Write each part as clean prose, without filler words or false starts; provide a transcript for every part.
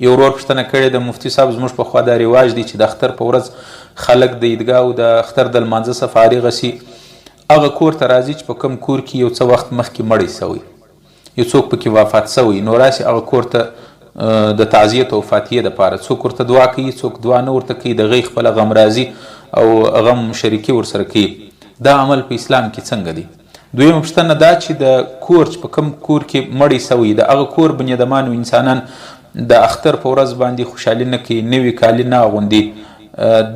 یو ورور پوښتنه کړې ده، مفتي صاحب زموږ په خوا دا رواج دی چې د اختر په ورځ خلک د عیدګاه او د اختر د لمانځه څخه فارغه سي، هغه کور ته راځي چې په کوم کور کې یو څه وخت مخکې مړی سوی، یو څوک پکې وفات سوی، نو راسي هغه کور ته د تعزیت او فاتحې دپاره، څوک ورته دعا کوي، څوک دعا نه ورته کوي، د هغوی خپله غمرازي او غم شریکي ورسره کوي. دا عمل په اسلام کې څنګه دی؟ دویمه پوښتنه دا چې د کور چې په کوم کور کې مړی سوی، د هغه کور بنیادمان او انسانان د اختر په ورځ باندې خوشحالي نه کوي، نوي کالي نه اغوندي،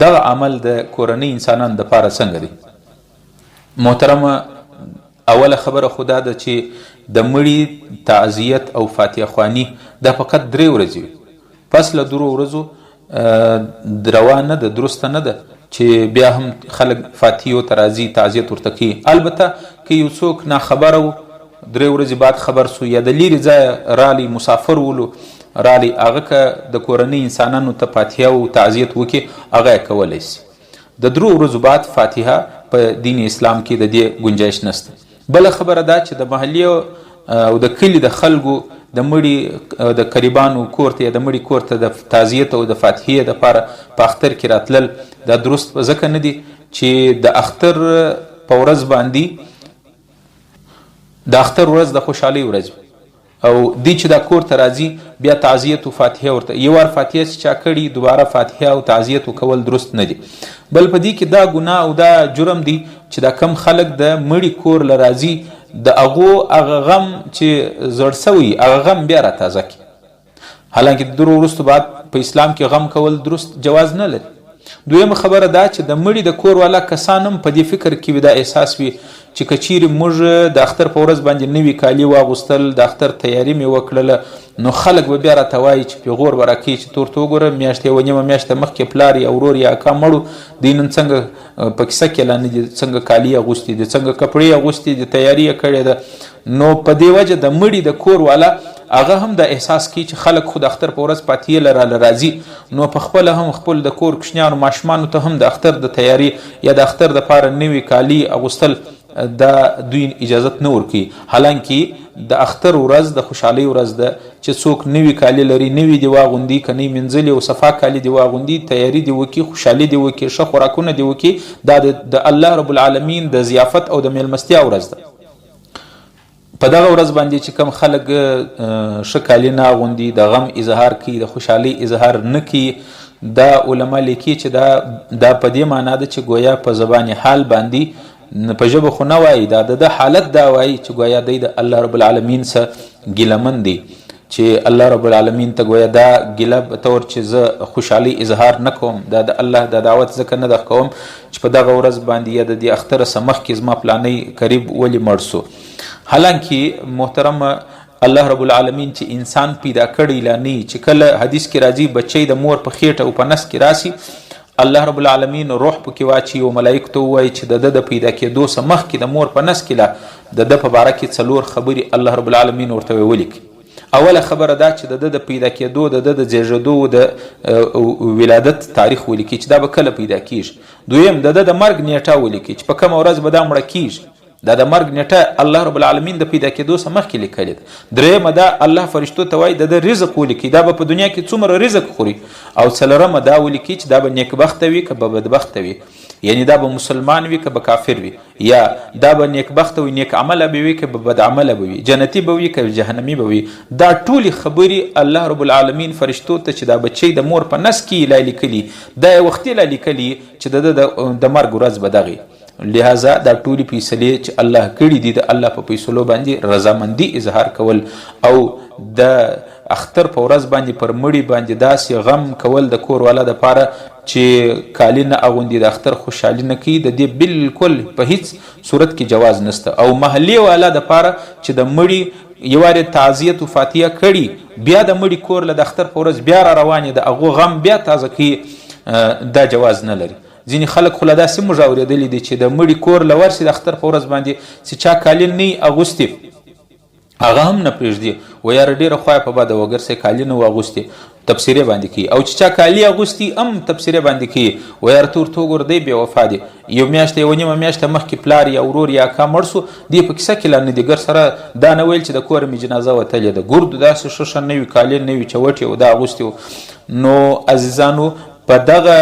دغه عمل د کورنۍ انسانانو دپاره څنګه دی؟ محترمه، اوله خبره خو دا ده چې د مړي تعزیت او فاتحه خواني دا فقط 3 ورځې وي، پس له 3 ورځو روا نه ده، درسته نه ده چې بیا هم خلک فاتحو ته راځي تعزیت ورته کوي. البته که یو څوک ناخبره و، 3 ورځې بعد خبر سو یا د لیرې ځایه رالی، مسافر ولو رالی، هغه که د کورنۍ انسانانو ته فاتحه او تعزیت وکړي هغه یې کولی سي. د 3 ورځو بعد فاتحه په دین اسلام کې د دې ګنجایش نشته. بله خبره دا چې د محلې او د کلي د خلکو د مړي د قریبانو کور ته یا د مړي کور ته د تعزیت او د فاتحې دپاره په اختر کې راتلل دا درست ځکه نه دي چې د اختر په ورځ باندې د اختر ورځ د خوشحالۍ ورځ وي، او دی چې دا کور ته راځي بیا تعزیت او فاتحه ورته یو وار فاتحه چې چا کړي دوباره فاتحه او تعزیت کول درست نه دي. بل په دې کې دا ګناه او دا جرم دی چې دا کم خلک د مړي کور له راځي د هغو هغه غم چې زړ سوی هغه غم بیا را تازه کړي، حالانکه د 3 وروسته بعد په اسلام کې غم کول درست جواز نه لري. دویمه خبره دا چې د مړي د کور والا کسان هم په دې فکر کې وي، دا احساس وي چې که چیرې موږ د اختر په ورځ باندې نوي کالي واغوستل، د اختر تیاري مې وکړله، نو خلک به بیا راته وایي چې پیغور به راکوي چې تور ته وګوره، میاشت یوه نیمه میاشته مخکې پلار یا ورور یا اکا مړو، دوی نن څنګه په کیسه کې لا نه دي، څنګه کالي اغوستي دي، څنګه کپړې اغوستي دي، تیاري یې کړې ده. نو په دې وجه د مړي د کور والا هغه هم دا احساس کوي چې خلک خو د اختر په ورځ فاتحې له راله راځي، نو په خپله هم خپل د کور کوچنیانو ماشومانو ته هم د اختر د تیاري یا د اختر دپاره نوي کالي اغوستل دا دوی اجازت نه ورکوي. حالانکه د اختر ورځ د خوشحالۍ ورځ ده چې څوک نوي کالي لري نوي دې واغوندي، که نه مینځلي او صفا کالي دې واغوندي، تیاري دې وکړي، خوشحالي دې وکړي، ښه خوراکونه دې وکړي، دا د الله رب العالمین د ضیافت او د میلمستیا ورځ ده. په دغه ورځ باندې چې کم خلک ښه کالي نه اغوندي، د غم اظهار کوي، د خوشحالۍ اظهار نه کوي، دا علما لیکي چې دا په دې معنا ده چې ګویا په زبان حال باندې په ژبه خو نه وایي، دا د ده حالت دا وایي چې ګویا دی د الله رب العالمین څخه ګیله من دی، چې الله رب العالمین ته ګویا دا ګیله به طور چې زه خوشحالۍ اظهار نه کوم، دا د الله دا دعوت ځکه نه ده کوم چې په دغه ورځ باندې یا د دې اختر څخه مخکې زما پلانۍ قریب ولې مړ سو. حالانکه محترم الله رب العالمین چې انسان پیدا کړی لا نه، چې کله حدیث کې راځي بچی د مور په خېټه او په نس کې راسي، الله رب العالمین روح پکې واچي او ملایکو ته ووایي چې د ده د پیدا کېدو څخه مخکې د مور په نس کې لا د ده په باره کې 4 خبرې الله رب العالمین ورته ولیکي. اوله خبره دا چې د ده د پیدا کېدو، د ده د زېږېدو، د ولادت تاریخ ولیکي چې دا به کله پیدا کېږي. دویم د ده د مرګ نیټه ولیکي چې په کومه ورځ به دا مړه کېږي، دا د مرګ نیټه الله رب العالمین د پیدا کېدو څخه مخکې لیکلې ده. درېیمه دا الله فرشتو ته وایي د ده رزق ولیکي، دا به په دنیا کې څومره رزق خوري. او څلورمه دا ولیکي چې دا به نیکبخته وي که به بدبخته وي، یعنی دا به مسلمان وي که به کافر وي، یا دا به نیکبخته وي نیک عمله به وي که به بدعمله به وي، جنتي به وي که جهنمي به وي. دا ټولې خبرې الله رب العالمین فرشتو ته چې دا بچی د مور په نس کې لا لیکلي، دا یې وختي لا لیکلي چې د ده د مرګ ورځ به دغې. لہذا دا ټولې فیصلې چې الله کړي دي د الله په فیصلو باندې رضامندي اظهار کول او د اختر په ورځ باندې پر مړي باندې داسې غم کول د کور والا دپاره چې کالي نه اغوندي، د اختر خوشحالي نه کوي، د دې بالکل په هیڅ صورت کې جواز نشته. او محلې والا دپاره چې د مړي یوارې تعزیت و فاتحه کړي، بیا د مړي کور له د اختر په ورځ بیا را روانې، د هغو غم بیا تازه کوي، دا جواز نه لري. ځینې خلک خو لا داسې موږ اورېدلي دي چې د مړي کور له ورسي د اختر په ورځ باندې چې چا کالي نه اغوستي هغه هم نه پرېږدي، و یاره ډېره خوا په بده وه، ګرسې کالي نه وو اغوستي، تبصرې باندې کوي. او چې چا کالي اغوستي هم تبصرې باندې کوي، و یاره ته ورته وګوره دی بې وفا دی، یو میاشت یوه نیمه میاشت مخکې پلار یا ورور یا اکا مړ سو، دی په کیسه کې لا نه دي، ګر سره دا نه ویل چې د کوره مې جنازه وتلې ده، ګردو داسې ښه ښه نوي کالي نوي چوټې او دا اغوستي وو. نو عزیزانو په دغه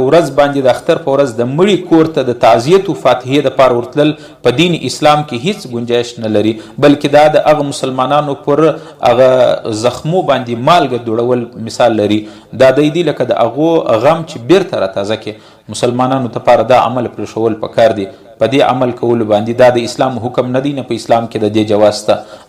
ورځ باندې د اختر په ورځ د مړي کور ته د تعزیت او فاتحې د پاره ورتلل په دین اسلام کې هیڅ ګنجایش نه لري، بلکې دا د هغه مسلمانانو پر هغه زخمو باندې مالګه دوړول مثال لري. دا دی دی لکه د هغو غم چې بیرته را تازه کې. مسلمانانو ته پاره دا عمل پرېښول پکار دي. په دې عمل کولو باندې دا د اسلام حکم نه دی، نه په اسلام کې د دې جواز شته.